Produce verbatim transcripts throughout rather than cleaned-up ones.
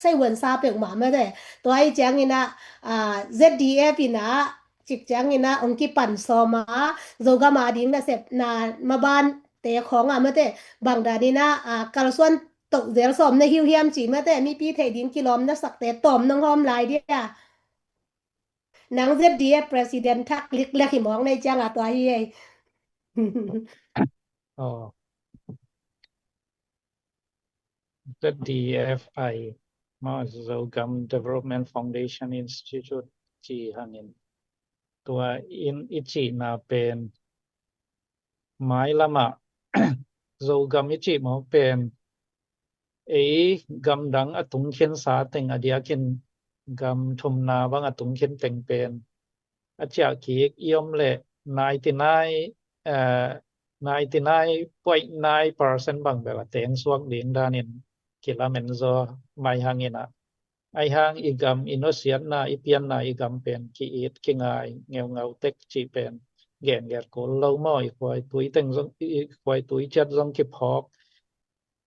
sai huan sa peuhmah mate. Tua ahi ciangin ah, ah, Z D F in ah cik ciangin ah hong kipan sawm a, Zogam a ding nasepna maban te khawng ah mate, bang danin ah, ah, kalsuan toh zel sawm na hi uh hiam ci mate, mipi theih ding kilawm na sakte tawm nong hawm lai dia. Nang Z D F president thak liklek hi mawk nei ciang a tua hi ei. Oh. Z D F I, maw, Zogam Development Foundation Institute ci hangin. Tua in i cihna pen mailam ah Zogam i cih mawk pen ei gamdang a tungkhin sa teng a diakin gam thumna bang a tungkhin teng pen a ciah kik i om leh ninety nine, eh, ninety nine point nine percent bang bel a teng suak ding danin kilamen zaw mai hangin ah. Ahi hang i gam i nusiatna, i pianna, i gam pen ki-it kingai ngeungau tek cih pen gen gen kul lo maw, i khua i tui teng zong, i khua i tui ciat zong kiphawk.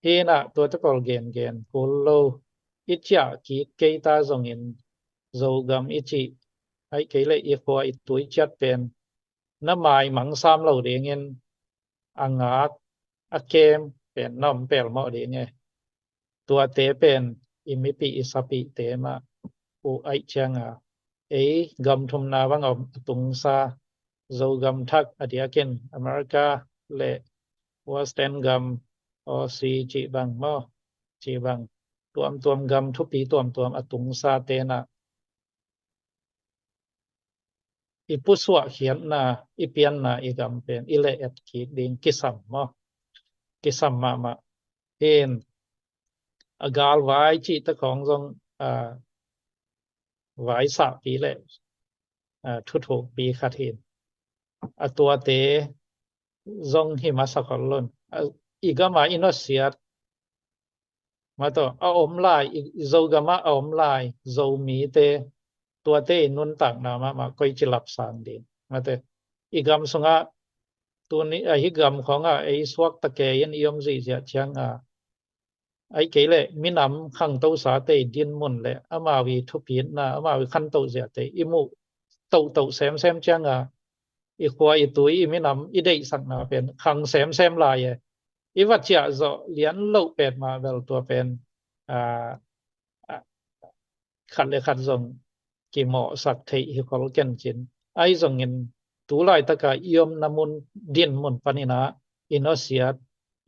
Hi in ah tuate pawl gen gen kul lo, i ciah kik kei ta zongin Zogam i cih, ahi kei leh i khua i tui ciat pen na maimang sam lo dingin a ngak a kem pen na om pelmawh ding e. Tuate pen i mipih i sapihte mah uh aih cianga ei gam thumna bang a om a tungsa Zogam thak a diakin America le Western gam, Aussie cih bang maw, cih bang tuamtuam gam thupi tuamtuam a tungsa tenah i pusuah khiatna, i pianna, i gam pen i leh et kik ding kisam maw? Kisam mahmah. Hin a galvai cih ta khawng zong, a, vaisahpi le, a, thuthukpi khat hin a tuate zong hi masa khol lon. A, i gama i nusiat mate, a om lai, i, i Zogama a om lai Zomite, tuate i nuntakna mahmah koici lapsang ding mate. I gam sungah tuni ahi gam khawngah ei suakta kei in i om zihziah cianga ahi kei leh minam khangtosate i dinmun le amau i thupitna, amau i khantoh ziate i muh tohtoh semsem cianga i khua i tui i minam i deihsakna pen khang semsem lai e. I va ciah zawh lian loh pet mah bel tua pen, a, a, khat le khat zong kimawhsak theih hi khol kencin. Ahi zongin tu laitaka i omna mun dinmun paninah i nusiat,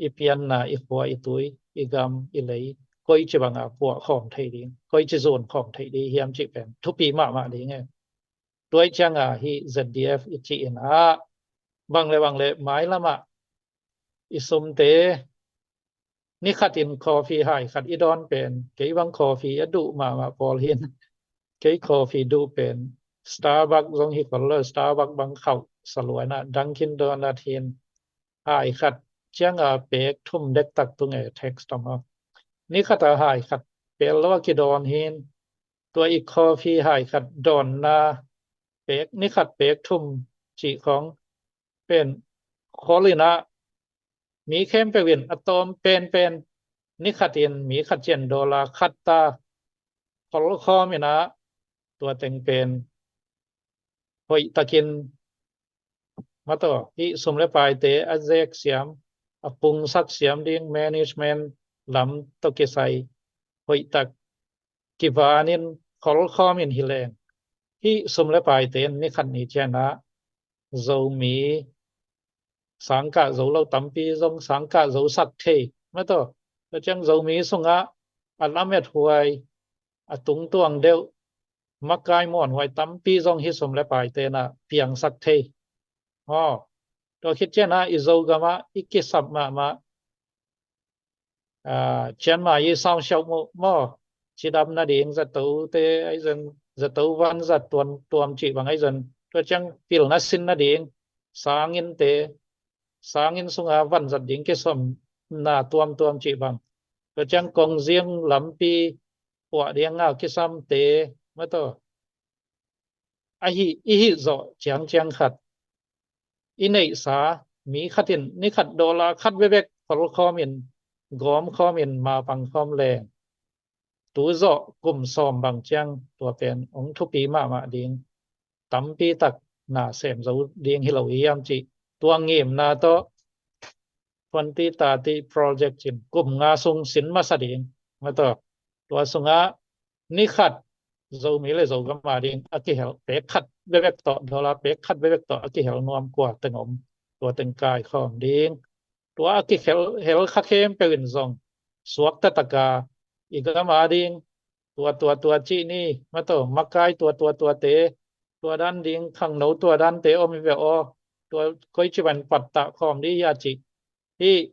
i pianna, i khua i tui, i gam i lei koici banga puah khawm thei ding, koici zun khawm thei ding hiam cih pen thupi mahmah ding e. Tuai cianga hi Z D F i cih in ah bang le bang le mailamah i sumte nikhatin coffee hai khat i dawn pen, kei bang coffee a duh mahmah pawl hin kei coffee duh pen Starbucks zong hi khol lo, Starbucks bang khauh saluaina Dunkin Donut hin hai khat cianga pek thum dektak tung e, tax tawm a. Nikhata hai khat pel lo a kidawn hin tua i coffee hai khat dawnna pek, nikhat pek thum cih khawng pen kholina mi khempeuh in a tawm penpen nikhatin mi khat cian dollar khat ta kholkhawm inah tua teng pen hoihtakin mate, hih sum le paite a zek siam, a pungsak siam ding management lam tawh kisai hoihtak kivanin kholkhawmin hi leng, hih sum le paite in nikhat ni cianah Zomi sangkah zo lo tampi zong sangkah zosak thei mate. Tua ciang Zomi sungah a lamet huai, a tungtuang deuh, makai muanhuai tampi zong hih sum le paite inah piangsak thei. Aw, tua khit cianah i Zogamah i kisap mahmah, a, cianmah i saungsiauh muh maw, cidam nading zatote ahi zong, zato vanzat tuamtuam cih bang ahi zong, tua ciang pilna sin nading sanginte, sangin sunga vanzat ding kisomna tuamtuam cih bang, tua ciang kongziang lampi puah ding a kisamte mate, ahi, i hih zawh ciangciang khat i neihsa mi khatin nikhat dollar khat bekbek kholkhawmin, gawmkhawmin, mapangkhawm leng tu zawh kum sawm bang ciang tua pen hong thupi mahmah ding, tampi tak na sem zo ding hi lo hiam cih tua ngimna tawh twenty thirty project cin kum nga sung sin masa ding. Mataw, tua sungah ni khat Zomi le Zogam a ding a kihel pek khat bebek tawh, dollar pek khat bebek tawh a kihel nuam kua teng om, tua teng kaikhawm ding. Tua a kihel hel kha khempeuh in zong suakta taka i gam a ding tua tua tua cih ni, mataw, makai tua tua tuate, tua dan ding khangno tua dante om hi ve aw, tua koi ci bang pattah khawm dih hia cih hih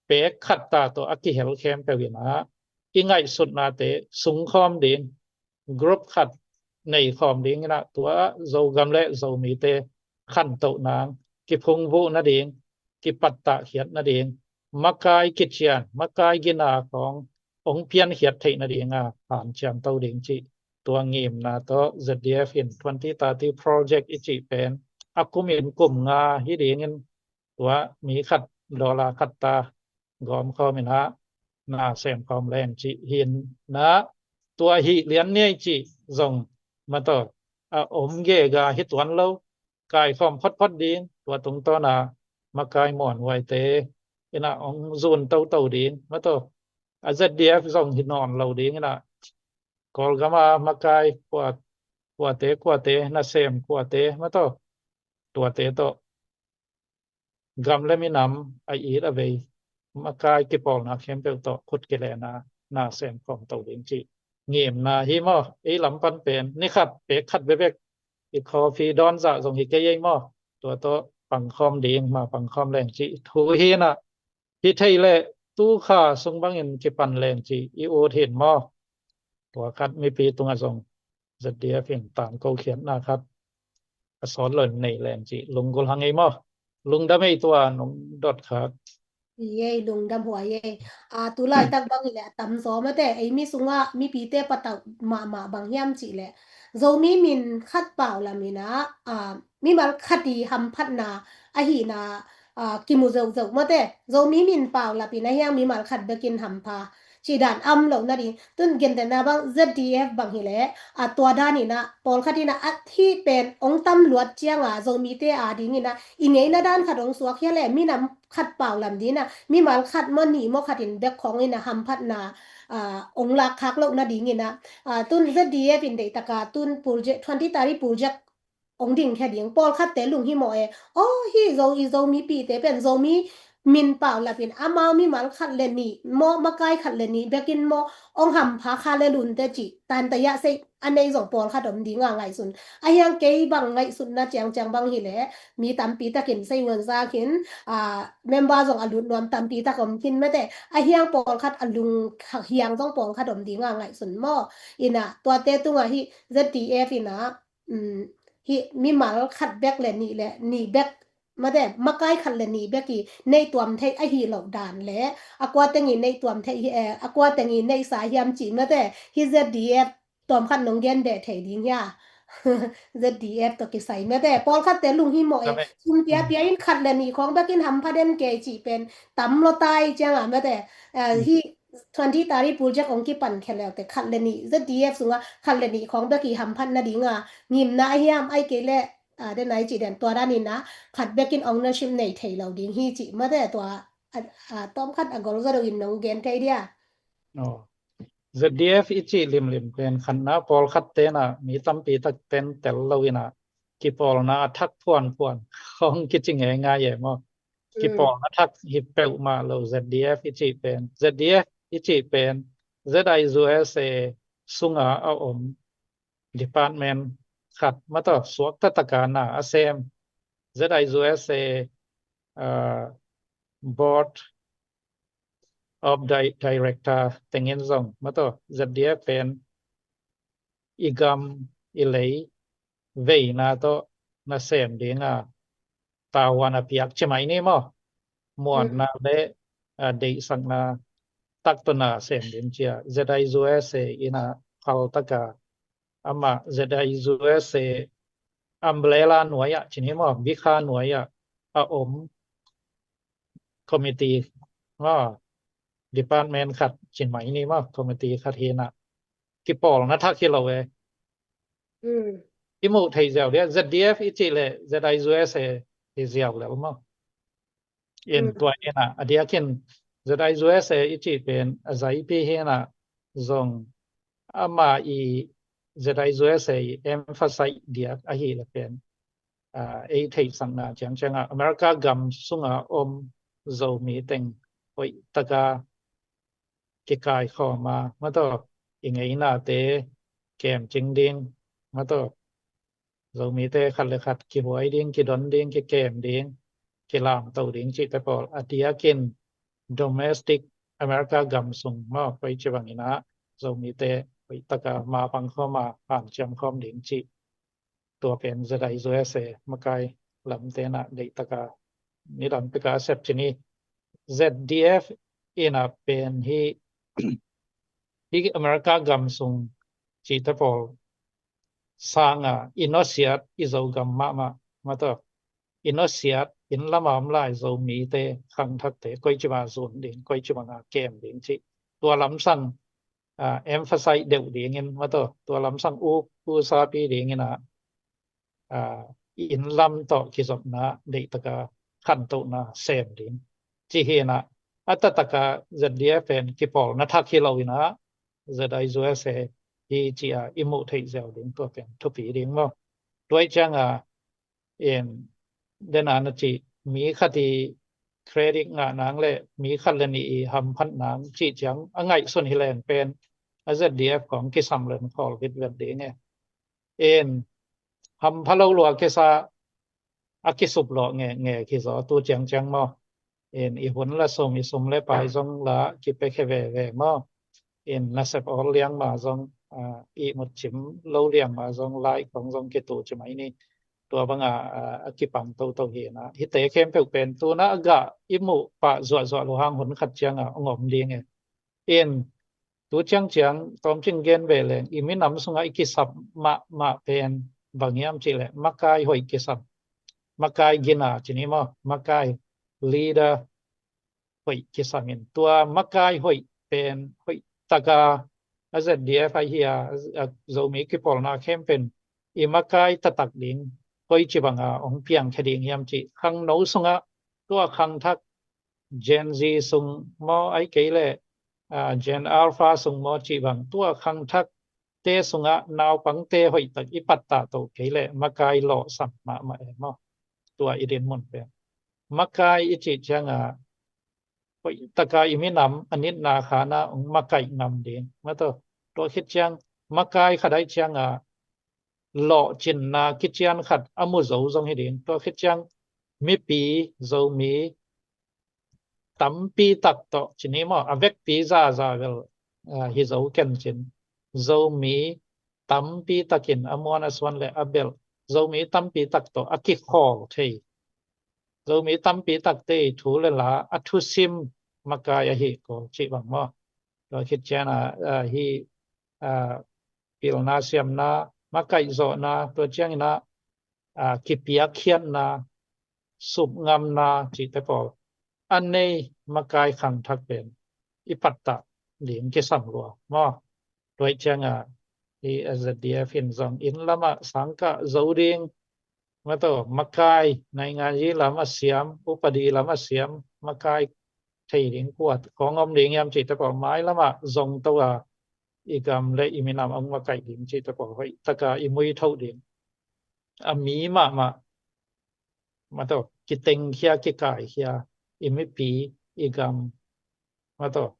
pek khat ta tawh a kihel khempeuh in ah i ngaihsutnate sungkhawm ding, group khat nei khawm ding in ah tua Zogam le Zomite khantoh nang kiphungvuh nading, kipattah khiat nading, makai kician, makai gina khawng hong piankhiat theih nading a hanciam to ding cih tua ngimna tawh Z D F in twenty thirty project i cih pen a kum in kum nga hi dingin tua mi khat dollar khat ta gawm khawm in ah na sem khawm leng cih hi in ah tua hih lian ni ei cih zong mataw a om gega hi tuan lo, kaikhawm photphot ding, tua tungtawn a makai muanhuaite in ah hong zun toto ding, mataw a Z D F zong hi nawn lo ding in ah Kawlgam a makai kua, kuate kuate, nasem kuate, mataw tuate tawh gam le minam a it a vei makai kipawlna khempeuh tawh khut kilena na sem khawm to ding cih ngimna hi maw. Ei lam pan pen ni khat pek khat bebek i coffee dawn zah zong hi kei ei maw. Tua tawh pangkhawm ding ma pangkhawm leng cih thu hi in ah hi thei leh tu kha sung bangin kipan leng cih i ut hi in maw. Tua khat mipi tungah zong Z D F in tangko khiatna khat a sawt lo in nei leng cih lunggulh hang ei maw. Lungdam ei tua nong dot khat. Ei, lungdam huai ei. A, tu laitak bang hileh a tamzaw mate, ei mi sungah mipite patauh mahmah bang hiam cihleh Zomi min khat pau lamin ah, a, mimal khat i hamphatna ahihna, a, kimu zeuhzeuh mate. Zomi min pau lapin a hiang mimal khat bekin hampha cih dan om lo nading. Tun gentehna bang Z D F bang hileh a, tua dan in ah pawlkhat in ah a hih pen hong tam luat ciang a Zomite a ding in ah i ngeina dan khat hong suak hia leh minam khat pau lam ding in ah mimal khat maw nih maw khat in bek khawng in ah hamphatna, a, hong lakkhak loh nading in ah, a, tun Z D F in deihtak a tun project, twenty thirty project hong dingkhia ding, pawlkhatte lunghimawh e. Aw, hih Zo, i Zomipite pen Zomi min pau lapin amau mimal khat le nih maw, makai khat le nih bekin maw, hong hampha kha le lunte cih tanta yah sei a nei zong pawlkhat om ding a ngaihsun. A hiang kei bang ngaihsutna ciangciang bang hileh mi tampi takin sei ngon zak in, a, member zong a lut nuam tampi tak om khin mate. A hiang pawlkhat a lung hiang zong pawlkhat om ding a ngaihsun maw. In ah tuate tungah hih Z D F in ah, um, hih mimal khat bek le nih le nih bek mate, makai khat le nih bek i neih tuam theih ahi loh dan le a kua teng i neih tuam theih hi, eh, a kua teng i neihsa hiam cih mate, hih Z D F tawm khat nong gen beh thei ding hia? Z D F tawh kisai mate, pawlkhatte lunghimawh e. Sum piapia in khat le nih khawng bekin hampha den kei cih pen tam lo tai ciang a mate, eh, hih twenty thirty project hong kipan khia leute khat le nih Z D F sungah khat le nih khawng bek i hamphat nading a ngimna a hiam, ai kei leh, a, den ai cih den tua dan in ah khat bekin ownership nei thei lo ding hi cih mate tua, a, a, tawm khat a gol zaw deuh in nong gen thei dia. Aw. Z D F i cih limlim pen khatna pawlkhat ten ah mi tampi tak ten tel lo in ah kipawlna a thak phuanphuan hong kici ngeingai e maw. Kipawlna thak hi peuhmah lo Z D F i cih pen. Z D F i cih pen Z I U S A sunga a om department khat mataw suakta taka na a sem. Z I U S A, uh, board of di-, director tengin zong mataw Z D F pen i gam i lei veina tawh nasem dinga tavuan a piak ci mai ni maw. Muanna le, a, deihsakna tak tawh nasem ding cia Z I U S A in a phal taka amah Z I U S A umbrella nuai ah ci ni maw, bikha nuai ah a om committee maw, department khat ci mai ni maw, committee khat hi in ah kipawlna thak hi lo e. I muh theih ziau dia, Z D F i cih leh Z I U S A hi ziau lel maw. In tua in a, a diakin Z I U S A i cih pen a zaipi hi in a, zong ama i Z I U S A i emphasize diak ahi leh pen, ei theihsakna ciangciang a America gam sunga om Zomi teng hoih taka kikaikhawm a, mataw, i ngeinate kemcing ding, mataw, Zomite khat le khat kihuai ding, kidon ding, kikem ding, kilamto ding cihte pawl a diakin domestic America gam sung maw, koi ci bangin a Zomite hoih taka mapang khawm a hanciam khawm ding cih, tua pen Z I U S A makai lamte in a deih taka nidang peka sep cini Z D F in a pen hi, hi America gam sung cihte pawl sanga i nusiat i Zogam mahmah, mataw, i nusiat inn lama om lai Zomite khangthakte koi ci banga zun ding, koi ci banga kem ding cih, tua lamsang emphasize deuh dingin, mataw, tua lamsang u, u sapi dingin a, inn lam tawh kizopna deih taka khantohna sem ding cih hi in a, a taktaka Z D F pen kipawlna thak hi lo in a, Z I U S A hi ci a i muh theih ziau ding, tua pen thupi ding maw. Tua ih cianga in dena na cih mi khat i credit ngah nang le mi khat le nih i hamphat nang cih ciang a ngaihsun hi leng pen a Z D F kong kisam len khawl vitvet ding e. In hampha lo lua kisa a kisup lawh nge nge kizaw tu ciangciang maw. In i hun la sum, i sum le pai zong la kipekhia veve maw. In nasep awl liang ma zong, ihmut cim lo liang ma zong, lai kong zong kitu ci mai ni. Tua banga a kipang toto hi in a, hihte khempeuh pen tuna a gah i muh pah zuahzuah lo hang hun khat cianga ong om ding e. In tu ciangciang tawmcing gen ve leng i minam sungah i kisam mahmah pen bang hiam cih leh makai hoih kisam, makai gina ci ni maw, makai leader hoih kisam in, tua makai hoih pen hoih taka a Z D F ahi a, Zomi kipawlna khempeuh i makai taktak ding koi ci banga ong piangkhia ding hiam cih, khangno sungah tua khangthak Gen Z sung maw, ai kei leh Gen Alpha sung maw cih bang, tua khangthakte sungah naupangte hoihtak i pattah toh kei leh makai lawhsam mahmah e maw. Tua i dinmun pen makai i cih cianga hoihtaka i minam a nitna khana ong makaih ngam ding, mataw, tua khit ciang makai khat aih cianga lawhcinna kician khat a mu zo zong hi ding. Tua khit ciang mipi Zomi tampi tak tawh ci ni maw, a vekpi zaza bel hi zo kencin, Zomi tampi takin a muan a suan le a belh Zomi tampi tak tawh a kikhawl thei, Zomi tampi takte thu le la a thusim makai ahi ko cih bang maw. Tua khit ciang a hi pilna siamna, makaih zawhna, tua ciangin a kipiakkhiatna, supngamna cihte pawl a nei makai khangthak pen i pattah ding kisam lua maw. Tua ih cianga hi Z D F in zong inn lamah sangkah zo ding, mataw, makai naingan yi lam a siam, upadi lam a siam makai thei ding kuat kong om ding hiam cihte pawl mai lamah zong to a i gam le i minam ong makaih ding cihte pawl hoihtaka i muithoh ding, a mi mahmah, mataw, kitengkhia kikaikhia i mipi i gam, mataw,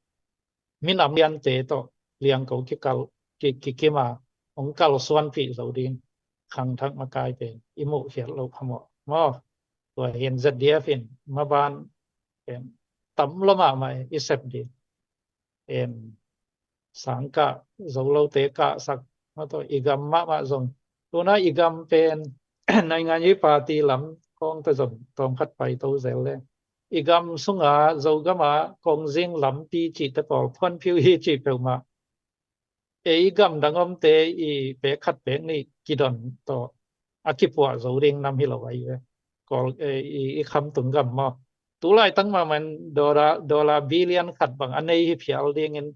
minam liante tawh liangko kikal, ki, kikima ong kalsuanpih zo ding khangthak makai pen i muhkhiat loh phamawh maw. Tua hin Z D F in maban pen tam lo mahmah i sep ding. En sangkah zo lote kahsak, mataw, i gam mahmah zong tuna i gam pen naingan yi party lam kawngte zong tawmkhat paito zel le i gam sunga Zogama kongzing lampi cihte pawl phuanphiu hi cih peuhmah ei gam dang omte i pek khat pek nih kidon tawh a kipuah zo ding nam hi lo ahi ve. Kawl, eh, i, i khamtung gam maw, tulaitak mahmah in dollar, dollar billion khat bang a nei hi phial dingin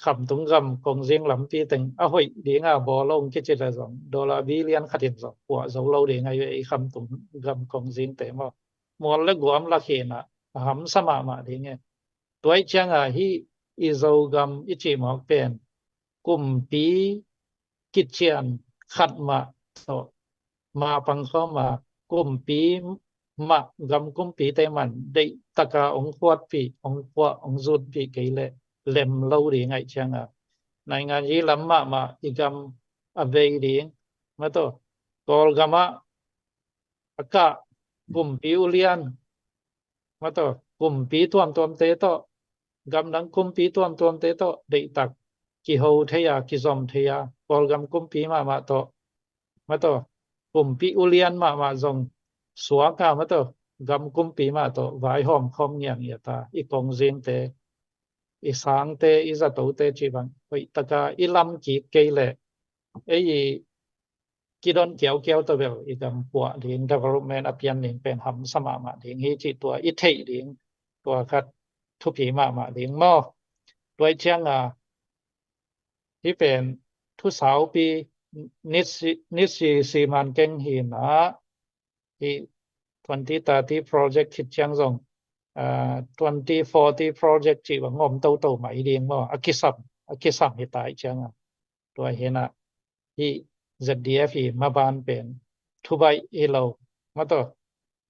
khamtung gam kongzing lampi teng a hoih dinga bawl lo kici le zong dollar billion khat in zong puah zo lo ding ahi ve, i khamtung gam kongzingte maw. Mual le guam lak hinah a hamsa mahmah ding e. Tua ih cianga hih i Zogam i cih mawk pen kumpi kician khat mah tawh ma pangkhawm a, kumpi mah gam kumpite man deihtaka ong khuatpih, ong khuah, ong zutpih kei leh lem lo ding aih cianga naingan yi lam mahmah i gam a vei ding. Mataw, Kawlgamah a kah kumpi ulian, mataw, kumpi tuamtuamte tawh, gamdang kumpi tuamtuamte tawh deihtak kiho thei a, kizom thei a, Kawlgam kumpi mahmah tawh, mataw, kumpi ulian mahmah zong suak a, mataw, gam kumpi mah tawh vaihawm khawm ngiangiat a, i kongzingte, i sangte, i zatote cih bang hoihtaka i lam kik kei leh ei i kidon kiaukiau tawh bel i gam puah ding, development a pian ding pen hamsa mahmah ding hi cih tua i theih ding, tua khat thupi mahmah ding maw. Tua ih cianga hih pen thusaupi nitsi, nitsi siman keng hinah, hih twenty thirty project khit ciang zong, ah, twenty forty project cih bang om toto mai ding maw, a kisam, a kisam hi ta ih cianga. Tua hinah hih Z D F i maban pen thubaih hi lo, mataw.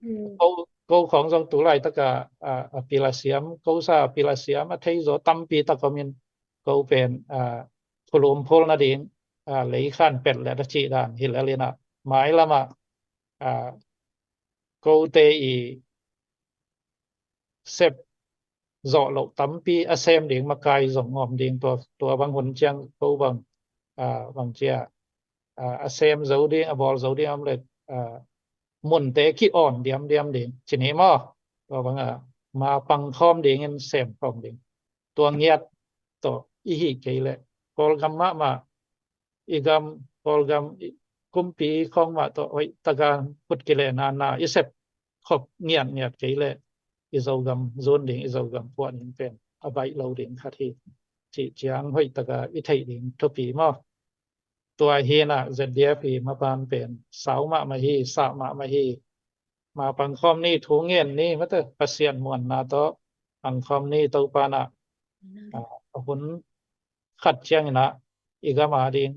Mm. Ko, ko khawng zong tu laitaka, a, a pil a siam, ko sa a pil a siam, a thei zaw tampi tak om in, ko pen, a, phulum phul nading, a, leikhan pet le a cih dan hi lel inah, mailamah, a, kote i sep zawh loh tampi a sem ding makai zong om ding, tua, tua bang hun ciang ko bang, a, bang cia, a, a sem zo ding, a bawl zo ding om le, a, munte ki-awn diamdiam ding ci ni maw. Tua bang a, ma pangkhawm dingin sem khawm ding. Tua ngiat tawh i hih kei leh Kawlgam mahmah, i gam, Kawlgam, i kumpi khawng mah tawh hoihtaka khut kilenna na i sep khop ngiatngiat kei leh i Zogam zun ding, i Zogam puah ding pen a baih lo ding khat hi cih ciang hoihtaka i theih ding thupi maw. Tua hinah Z D F i maban pen sau mahmah hi, sah mahmah hi. Ma pangkhawm ni, thu ngen ni, mataw, Pasian muanna tawh pangkhawm ni, Topa nah, a, a hun khat cianginah i gam a ding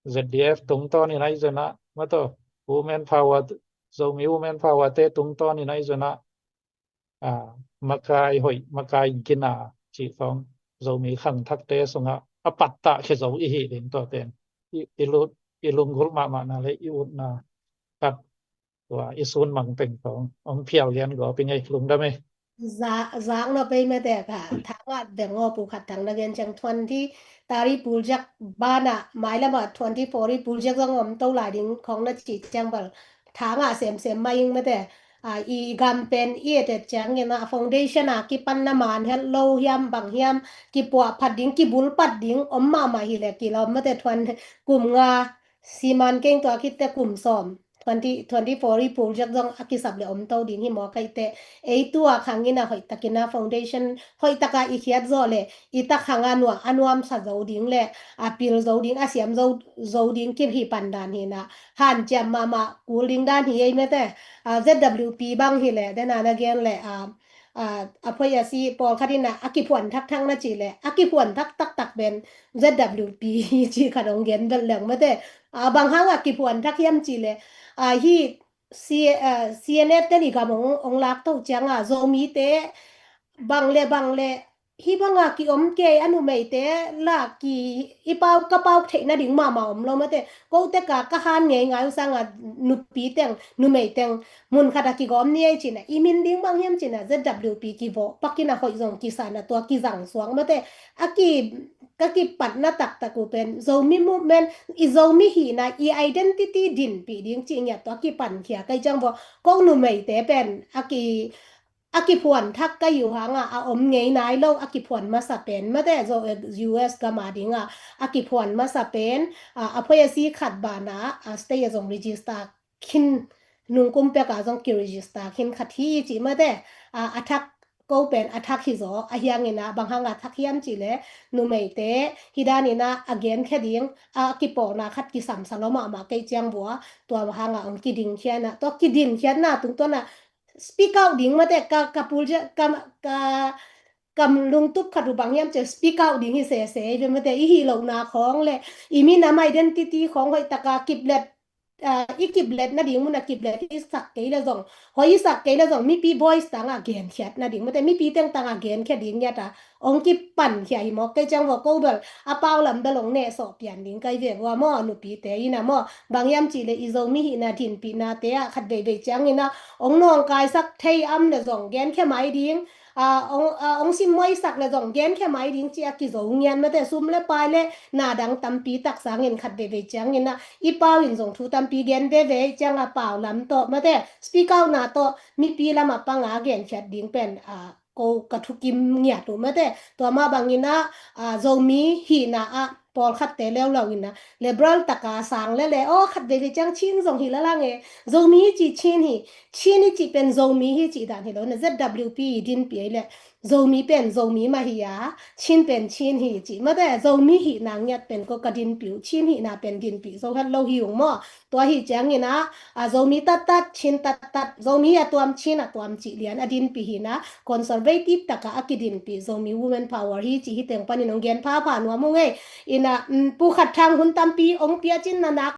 Z D F tungtawn in ahi zongah, mataw, women power, Zomi women power te tungtawn in ahi zongah, a, makai hoih, makai gina cih khawng Zomi khangthakte sungah a pattah khia zo i hih ding tua pen i, i lut, i lunggulh mahmahna le i utna khat, tua i sun mang teng khawng hong phial lian gawp i ngei, lungdam e. Za-, zak nop ei mate ka, thangah beng aw, Pu Khat Thang na gen ciang twenty thirty project banah mailamah twenty forty project zong om to lai ding khawng na cih ciang bel thangah semsem mah ing mate. A, i gam pen i et et ciangin a foundation a kipan na man het lo hiam bang hiam, kipuah phat ding, kibul pat ding om mahmah hi le kilawm mate, twenty, kum nga siman keng tua khit teh kum sawm, twenty, twenty forty project zong a kisap le om to ding hi maw. Ka ih teh ei tua khangin a hoihtakin a foundation hoihtaka i khiat zawh le i tak khang a nuam, a nuamsa zo ding le a pil zo ding, a siam zo, zo ding kip hi pan dan hinah hanciam mahmah kul ding dan hi ei mate. A, Z W P bang hi le dena na gen le, a, a, a phoih a si pawlkhat in a, a kiphuan thakthak na cih le a kiphuan thak taktak pen Z W P hi cih khat hong gen bel leng mate. A, bang hang a kiphuan thak hiam cih le, a, hi C-, a, C N F ten i gam hong, hong lak to ciang a Zomite bang le bang le hih banga kiom kei a numeite la ki, i pau, ka pau theih nading mahmah om lo mate. Kote ka, ka han ngeingai uh sanga nupi teng, numei teng mun khat a kigawm ni ei cina, i min ding bang hiam cina, Z W P kivawh pakin a hoih zong kisana tua kizang suak mate. A ki, ka kipatna taktak uh pen Zomi movement, i Zomi hihna, i identity dinpih ding cih ngiat tua kipankhia kai ciang vawh, ko numeite pen a ki, a kiphuan thak ka yu hanga a om ngei nai lo, a kiphuan masa pen mate, zo U S gama dinga a kiphuan masa pen, a, a phoih a si khat bana, a, state a zong register khin, nungkum peka zong ki register khin khat hi cih mate, a, a thak ko pen a thak hi zaw, a hiangin ah bang hanga thak hiam cih leh numeite hi danin ah a genkhia ding a kipawlna khat kisam sa lo mahmah kei ciang vua, tua hanga hong kidingkhia in ah, tua kidingkhiatna tungtawn ah speak out ding mate, ka, ka pul cia, ka, ka, ka lungtup khat uh bang hiam cih leh speak out ding hi sese hi ve mate, i hih lohna khawng le i minam identity khawng hoih taka kiplet, ah, i kiplet nading mun a kiplet i sak kei le zong, hoih i sak kei le zong mipi voice tangah genkhiat nading mate, mipi teng tangah genkhia ding ngiat a hong kipankhia hi mawk kei ciang vua, ko bel a pau lam bel hong nehsawh pian ding kai ve vua maw, nupite in ah maw. Bang hiam cih leh i Zomi hihna dinpihnate ah khat veivei ciangin ah hong nawngkaisak thei am le zong genkhia mai ding, ah, hong, ah, hong simmuaisak le zong genkhia mai ding ci a kizo ngiat mate, sum le pai le na dang tampi tak sangin khat veivei ciangin ah i pau in zong thu tampi gen veve ciang a pau lam tawh mate, speak out na tawh mipi lam a panga genkhiat ding pen, ah, ko ka thukim ngiat uh mate. Tua mah bangin ah, ah, Zomi hihna ah pawlkhatte leuleu in ah liberal taka sang le le, aw, khat veivei ciang Chin zong hi lalang e, Zomi hi cih Chin hi, Chin hi cih pen Zomi hi cih dan hi lo na, Z W P dinpi ei le Zomi pen Zomi mah hi a, Chin pen Chin hi cih mate, Zomi hihna ngiat pen ko ka dinpi uh, Chin hihna pen dinpi zo het lo hi ung maw. Tua hi ciangin ah, a, Zomi tattat, Chin tattat, Zomi a tuam, Chin a tuam cih lian a dinpi hi na, conservative taka a kidinpi Zomi women power hi cih hi teng panin hong gen phapha nuam ung ei. In ah, mm, Pu Khat Thang hun tampi hong pia cin na nak